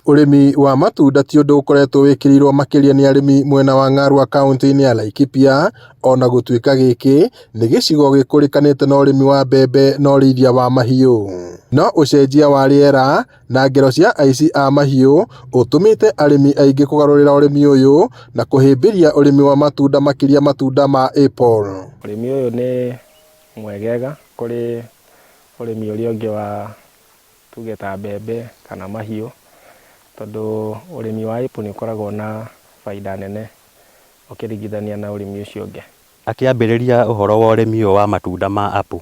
Ũrĩmi wa matunda ti ũndũ ũkoretwo wĩkĩrĩirwo makĩria nĩ arĩmi mwena wa Ng'arua kauntĩ-inĩ ya Laikipia, ona gũtuĩka gĩkĩ nĩ gĩcigo gĩkũrĩkanĩte na ũrĩmi wa mbembe na ũrĩithia wa mahiũ. No ũcenjia wa rĩera na ngero cia aici a mahiũ ũtũmĩte arĩmi aingĩ kũgarũrĩra ũrĩmi ũyũ na kũhĩmbĩria ũrĩmi wa matunda makĩria matunda ma apple. Ũrĩmi ũyũ nĩ mwegega kũrĩ ũrĩmi ũrĩa ũngĩ wa tuge ta mbembe kana mahiũ, tondũ ũrĩmi wa apple nĩ ũkoragwo na baida nene ũkĩringithania na ũrĩmi ũcio ũngĩ. Akĩambĩrĩria ũhoro wa ũrĩmi ũyũ wa matunda ma apple,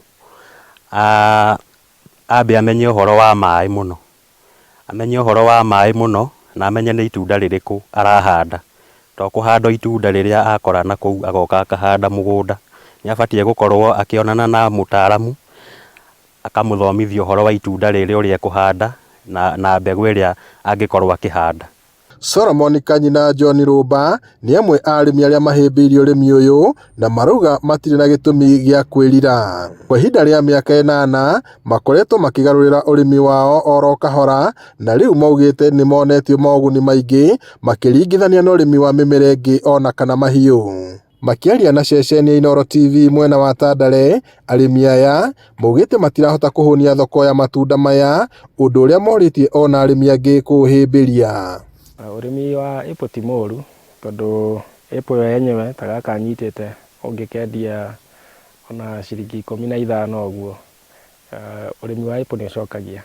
ambe amenye ũhoro wa maĩ mũno, amenye ũhoro wa maĩ mũno na amenye nĩ itunda rĩrĩkũ arahanda, to kũhanda o itunda rĩrĩa akora nakũu agoka akahanda mũgũnda. Nĩ abatiĩ gũkorwo akĩonana na mũtaramu akamũthomithia ũhoro wa itunda rĩrĩ ũrĩa ekũhanda na mbegũ ĩrĩa angĩkorwo akĩhanda. Solomon Kanyi na John Rũmba nĩ amwe a arĩmi arĩa mahĩmbĩirie ũrĩmi ũyũ na marauga matirĩ na gĩtũmi gĩa kwĩrira. Kwa ihinda rĩa mĩaka ĩnana makoretwo makĩgarũrĩra ũrĩmi wao oro kahora na rĩu maugĩte nĩ monetio moguni maingĩ makĩringithania na ũrĩmi wa mĩmera ĩngĩ ona kana mahiũ. Makĩaria na ceceni ya Inooro TV mwena wa Tandale, arĩmi aya maugĩte matirahota kũhũnia thoko ya matunda maya, ũndũ ũrĩa morĩtie ona arĩmi angĩ kũũhĩmbĩria. Ũrĩmi wa apple ti mũru tondũ apple yo yenyewe ta gaka nyitĩte ũngĩkendia ona ciringi 15 ũguo, ũrĩmi wa apple nĩ ũcokagia.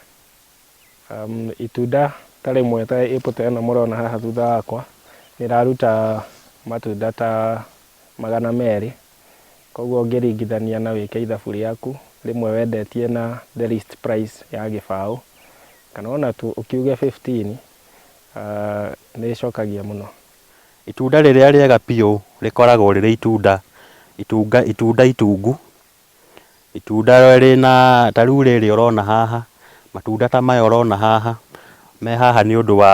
Itunda ta rĩmwe ta apple ta ĩno mũrona haha thutha wakwa, nĩ ĩraruta matunda ta 200, koguo ũngĩringithania na wĩke ithabu rĩaku, rĩmwe wendetie na the least price ya gĩbaũ, kana ona ũkiuge 15, nĩ ĩcokagia mũno. Itunda rĩrĩa rĩega biũ rĩkoragwo rĩrĩ itunda, itunda itungu. Itunda rĩna ta rĩu rĩrĩ ũrona haha, matunda ta maya ũrona haha, me haha nĩ ũndũ wa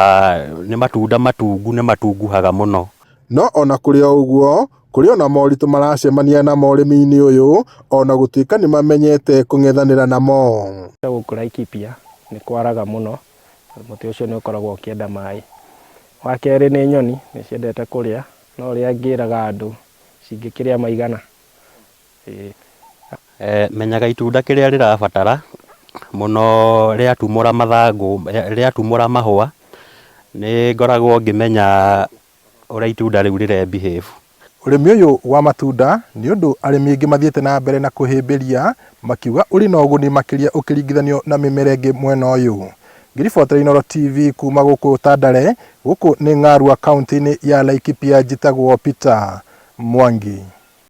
nĩ matunda matungu nĩ matunguhaga mũno. No ona kũrĩ o ũguo, kũrĩ ona moritũ maracemania namo ũrĩmi-inĩ ũyũ ona gũtuĩka nĩ mamenyete kũng'ethanĩra namo. Gũkũ Laikipia nĩ kwaraga mũno, mũtĩ ũcio nĩ ũkoragwo ũkĩenda maĩ. Wa kerĩ nĩ nyoni, nĩ ciendete kũrĩa, no ũrĩa ngĩraga andũ cingĩkĩrĩa maigana. Menyaga itunda kĩrĩa rĩrabatara mũno rĩatumũra mathangũ, rĩatumũra mahũa, nĩ ngoragwo ngĩmenya ũrĩa itunda rĩu rĩre behave. Ũrĩmi ũyũ wa matunda nĩ ũndũ arĩmi aingĩ mathiĩte na mbere na kũhĩmbĩria makiuga ũrĩ na ũguni makĩria ũkĩringithanio na mĩmera ĩngĩ mwena ũyũ. Ngĩribotera Inooro TV kuma gũkũ Tandale, gũkũ nĩ Ng'arua kauntĩ-inĩ ya Laikipia njĩtagwo Peter Mwangi.